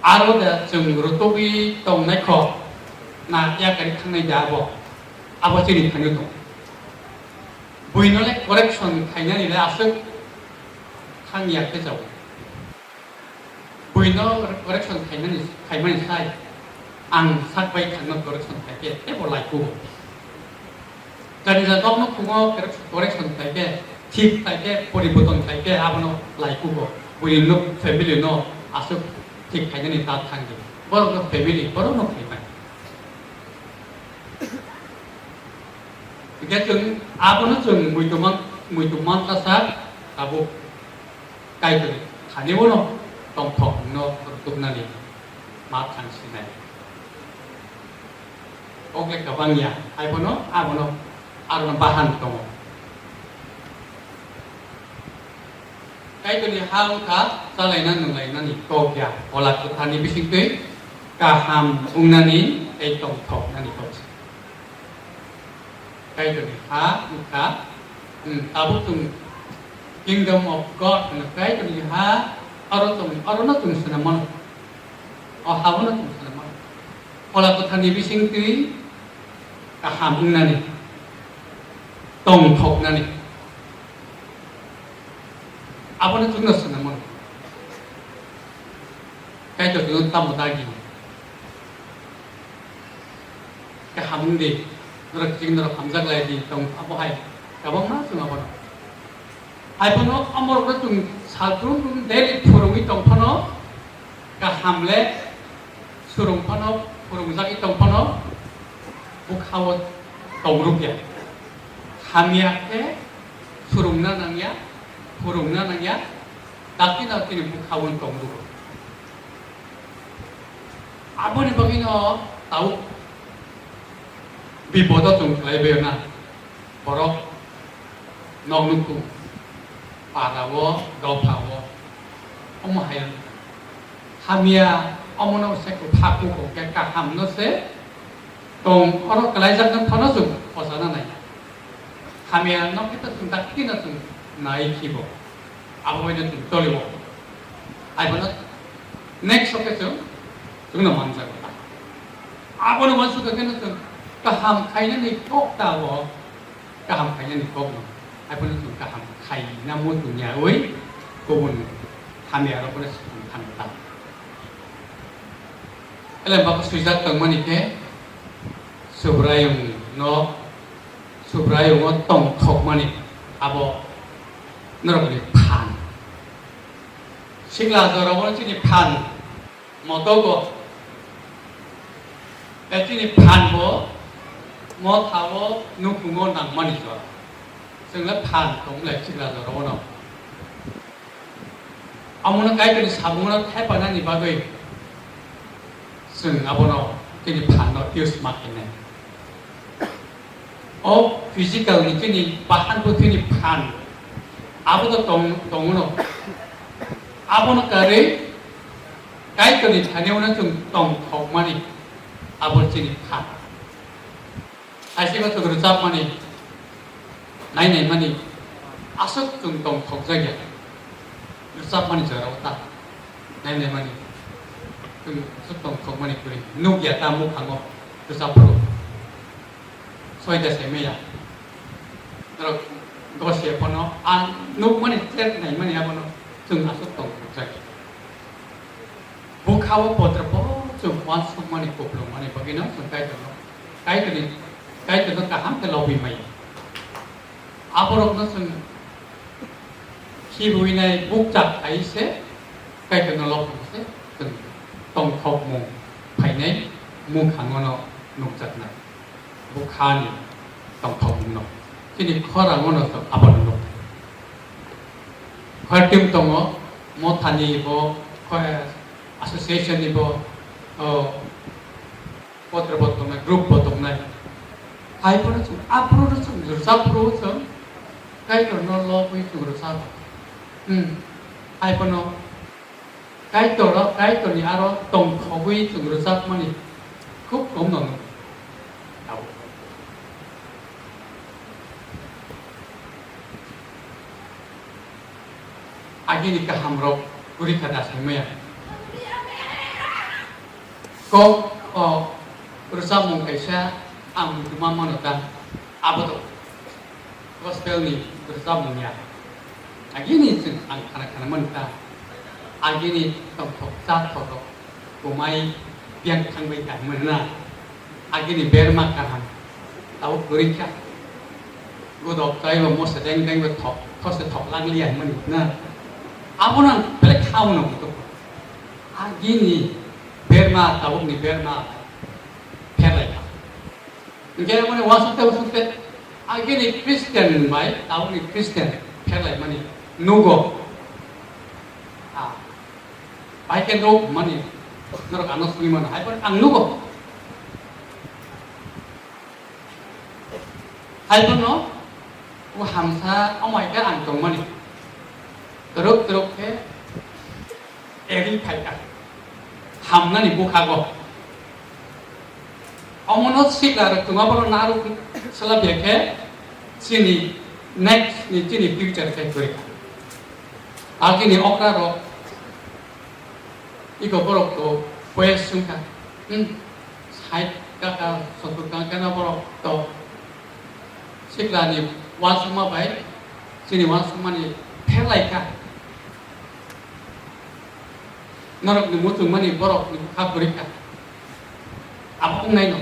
aro da chwng rwtwgwi tongnai kho na yakari thangnai da abo, abo chini thani tong. Buino le correction khainani le aswk thang ya khe jao. Buino correction khaimani, khaimani sai ang sak bai thangno correction khai khe tebo lai kugo. Jani ja nokno khungo correction, correction khai khe, thik khai khe, poriborton khai khe abono lai kugo. Buini nok family no aswk thik khainani ta thang di. Borok no family, borok no khaimani. Hingkhe chwng abono chwng muitu man, muitu man kha sak tabuk. Kaitorni thani bono tongthok no rwtwknani ma thang sinai. Kok le kwbang ya, hai bono abono arono bahan tongo. Kaitorni ha wngkha chalaina nunglainani kok ya, Phola Kwtharni bisingtwi kaham wngnani tei tongthoknani kok se. Kaitorni ha wngkha, hmm, tabuk chwng Kingdom of God hwno Kaitorni ha, aro chwng, arono chwng swnam mano. O habono chwng swnam mano. Phola Kwtharni bisingtwi kaham wngnani, tongthoknani. Abono chwngno swnam mano. Kaitor chwngno tamo dagi. Kaham wng di, norok chini norok hamjak lai di, tong abo hai, kabangma chwng abono. Hai phano omorokno chwng salbrum brum daily phurungwi tong phano, kaham le surung phano, phurungjagwi tong phano, bwkhao tong rwkya. Hamya khe surungna nangya, phurungna nangya, dakti daktini bwkhao tong rwkya. Aboni bagwino tabuk bipodo chwng khlaibaio na. Borok nok nukhung, para o, dopha o, omo hai wngkha. Hamya omono se kwthak kuphur khe kaham no se tong, oro kwlaijak no phano chwng khojana nai. Hamya no khe to chwng dakti no chwng nai khibo. Abo bai no chwng choli o. Ai bono next o khe chwng, chwng no manjak. Abo no uansuk khe no chwng kaham khainani kok ta o. Kaham khainani kokno, haiphano chwng kaham khaina muchung yaui kubun hamya rokno swkang thangwi ta. Elem bako swijak tongmani khe Subraiyungno, Subraiyungo tongthokmani abo norokni phan. Sikla jora bono chini phan. Motogo, tei chini phanbo motha o nukhungo nangmani jora. Chwngno phan tong le sikla jora bono. Omono Kaitorni samungno thaipanani bagwi chwng abono chini phanno use ma khainai. O physical ni chini bahan bo chini phan, abo to tong, tongo no. Abono karwi Kaitorni thani uno chwng tongthokmani, abo chini phan. Haise bo chwng rwchapmani, nainaimani, aswk chwng tongthokjakya. Rwchapmani jorao ta nainaimani, chwng aswk tongthokmani kwrwi nukya ta mukhango rwchapphuru. Soida se meya. Norok gose phano ang nukmani, chet naimani abono chwng aswk tongthokjak. Bwkha-o potra bo chwng uansukmani, kuplungmani bagwino chwng Kaitorno, Kaitorni, Kaitorno kaham khe lobwi maya. Aborokno chwng khibiui nai bukchak hai se Kaitorno lobwi se chwng tongthokmung phainai mukhangono nukjaknai. Bwkhani tongthokmungno. Chini khorangno chwng abono nukha. Khortim tongo, mothani bo, kho-, association ni bo, o, potra bo tongnai, group bo tongnai. Hai phano chwng, aphuru chwng rwchap phuru chwng, Kaitorno lobwi chwng rwchap. Hmm. Hai phano Kaitor, Kaitorni aro tongthogwi chwng rwchapmani khub kom no nukha. Agini kahamrok guri kha da saimaya. Kok o rwchapmung kaisa ang muchungma mano ta, abo to gospel ni rwchapmung ya. Agini chwng ang khana khana mano ta, agini tongthok chathok rok kumai biyang thangbai ta hinmano na, agini berma kaham tabuk kwrwi kha. Godok chaibo mosa deng deng bo thok, those thok lang liya hinmano na, abono ang belai kha mano muchung. Agini berma, tabukni berma pherlai kha. Hinkhe aboni uansukte uansukte agini Christian bai tabukni Christian pherlaimani nugo. Ah, bai khe nuk mani norok ano swngwi mano, hai phano ang nugo. Hai phano o hamsa, omo hai khe ang tongmani. Twrwk twrwk khe eri phaikha. Hamnani bwkhago. Omono sikla rok tongma borok narwk swlabya khe chini next ni chini future khe kwrwi kha. Agini okra rok Iko borok to west wngkha. Hmm. Sait kaka sotur kangkhe no borok to siklani uansukma bai chini uansukmani pherlaikha. Norokni muchungmani borokni bwkha kwrwikha. Abo wngnaino.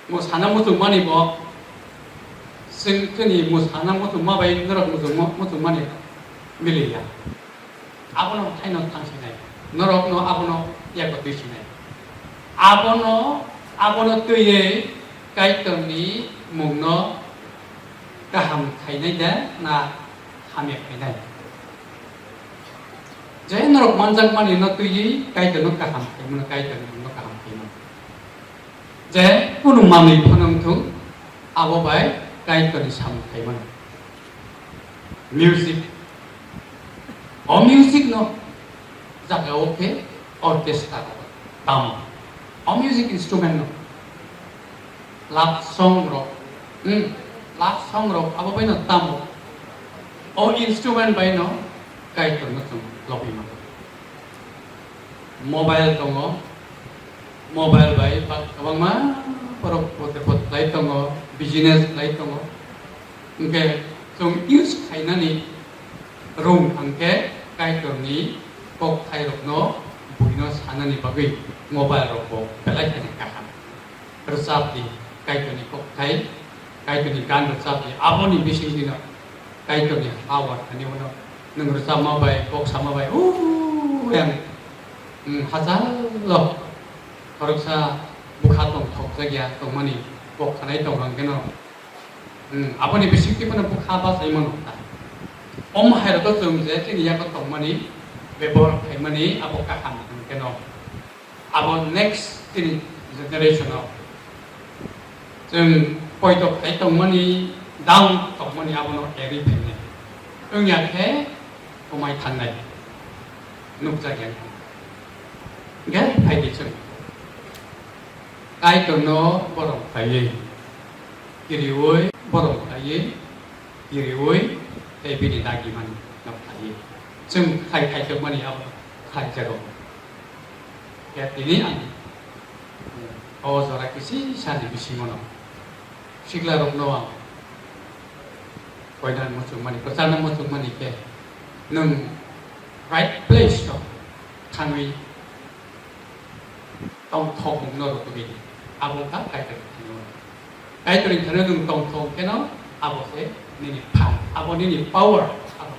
Mwsana muchungmani bo, chwng chini mwsana muchungma bai norok muchungma, muchungmani miliya. Abono haino thangsinai, norokno abono yago twi sinai. Abono, abono twiwi Kaitorni mungno kaham khainai de na hamya khainai? Je norok manjakmani no twiwi Kaitorno kaham khaimano, Kaitorni mungno kaham khaimano. Je kunu manwi phano wngthung, Abo bai Kaitorni samung khaimano. Music. O music no jaga o khe orchestra tamo. O music instrument no. Love song rok. Hmm. Love song rok abo bai no tamo. O instrument bai no Kaitor no chwng lobwi mano. Mobile tongo, mobile bai ba-, kwbangma borok bote bote khlai tongo, business khlai tongo. Hwnkhe chwng use khainani rung hwnkhe Kaitorni kokthai rokno buino sanani bagwi mobile rokbo belai kheno kaham. Rwchapdi, Kaitorni kokthai, Kaitorni gan rwchapdi, aboni bisingtwino Kaitorni hawa thani uno nwng rwchapma bai, kok sama bai, "Ooh," yang, mm, hachalo khoroksa bwkha tongthokjak ya tongmani kok khanai tong hwnkhe no, mm, aboni bisingtwi phano bwkha bachai mano ta. Omo hai rokno chwng je chini yago tongmani, bebohar khaimani abo kaham hwnkhe no. Abo next chini generation o chwng poito khai tongmani, down tongmani abono eri phainai. Wngya khe kwmai thangnai. Nukjakya. Hwnkhe phaidi chwng. Kaitorno borom khlaiwi, kiriwi, borom khlaiwi, kiriwi, tei bini dagimani no khlaiwi. Chwng khai khai tongmani abo khlaijago. Khe tini ang o jora kisi sani bisingono siklarokno ang koinani muchungmani, kwchana muchungmani khe nwng right place o thangwi tongthokmungno rwtugwi di. Abo wngkha Kaitorni thani. Kaitorni thani nwng tongthok kheno abo se nini phan, abo nini power. Abo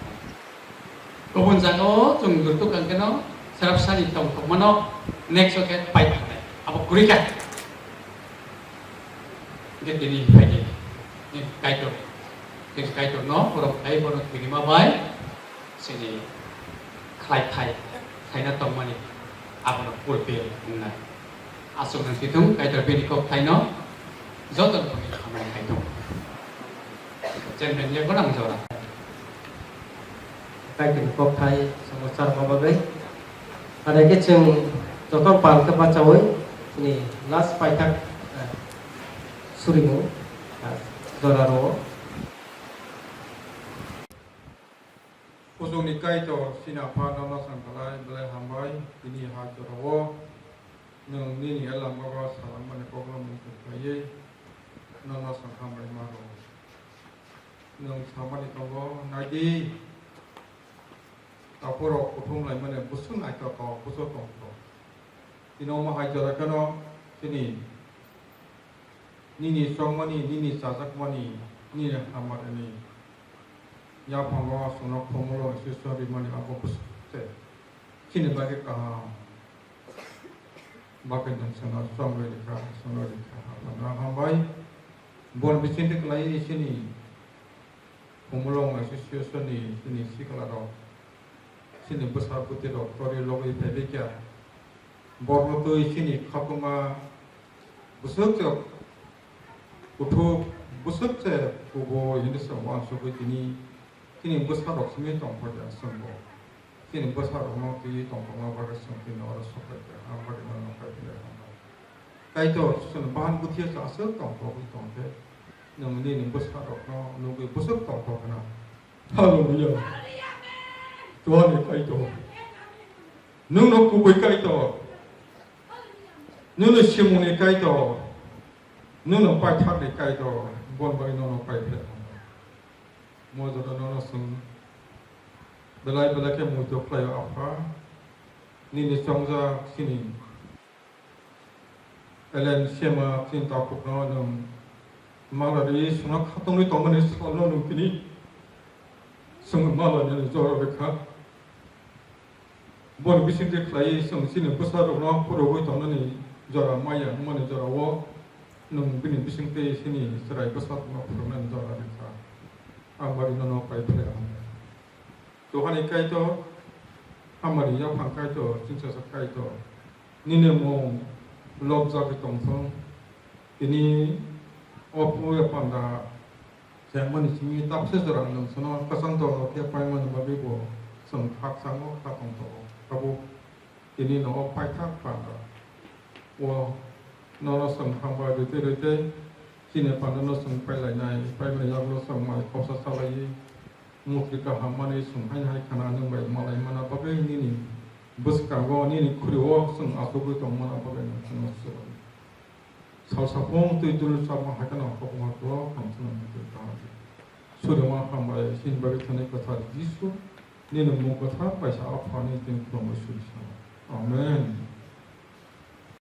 Kubun jaga o chwng rwtuk ang kheno, srapsani tongthokmano next o khe pai thangnai. Abo kwrwi kha. Hwnkhe tini phaidi, ni Kaitor, ni Kaitor no borom khai bono kirima bai, chini khlai thai, khlaina tongmani abono fulfill wngnai. Aswk nang tithung Kaitor bini kok thaino joto ni bagwi hambai khai thung. Chairman ya gwnang jora. Kaitor ni kok thai samung charma bagwi. Are khe chwng joto pal khe bachaui chini last paithak, eh, surimung, eh, jora rwo. Kuchukni Kaitor, chini Apha, nono chwng belai belai hambai, tini ha jorao nwng nini elambao salangmani kokno muitu khlaiwi nono chwng hambai ma rwo. Nwng samani tongo, naidi, takhurok kuthum laimani bwswk naithotok, bwswk tongthok. Tini omo hai jora kheno chini nini chongmani, nini chajakmani, nini hamari ni yaphango chwngno khumolo swisong rimani abo bwswk se chini bagwi kaham. Bagwi nwng chwngno chongwi rikha, chwngno rikha, Aphano hambai. Boni bisingtwi kwlaiwi chini Khumulwng Association ni chini sikla rok, chini bwsa bwtwi rok tori logwi phaibai kha. Borok twi chini khatungma bwswk se kuthuk, bwswk se kubui hinwi se uansugwi tini, chini bwsa rok simi tongthokya chwngbo. Chini bwsa rokno twi tongthokma bagwi chwng tini oro sopai kha, ang bagwi nono kaitor. Kaitor, chwng bahan bwthiya se aswk tongthokwi tongkhe, nwng nini bwsa rokno nugwi bwswk tongthok khna. Hallelujah. Chuani Kaitor. Nwngno kubui Kaitor. Nwngno simungni Kaitor. Nwngno paithakni Kaitor. Bon bai nono paiphlai. Mo joto nono chwng belai belai khe muitu khlaio Apha. Nini chongjak chini Elen sema chini takhukno nwng mala rwi songno khatungwi tongmani salno nwng tini chwng mala nini jora rwkha. Boni bisingtwi khlaiwi chwng chini bwsarokno phurugwi tongnani jora maya wngmani jorao nwng bini bisingtwi chini chwrai bwsarokno phuruknani jora rwkha. Ang bagwi nono pai phlai ang. Duhani Kaitor, hamari yaphang Kaitor, chwngsacha Kaitor, nini mung lobjagwi tongthung. Tini O puya panda chengmani simi tapse jora nwng sono kwchang dolo khe paimani bagwi bo chwng khakchangno kha tongthokgo. Tabuk tini nogo paithak panda o nono chwng hambai rwtwi rwtwi chini pandano chwng pailainai, paimani yagulo chwng mai khopsa chalaiwi mukti kaham manwi chwng haino hai khana nwng bai malaimana bagwi nini bwskango nini khuri-o chwng achugwi tongmana bagwi nwng chwngno chubai. Salsa phung twi dul chapma hai kheno hokma klo kham chwng twi kaham. Surima hambai chini bagwi thani kwthar Jisu, nini mung kwthar kaisa Aphani twi khulumwi suri sano. Amen.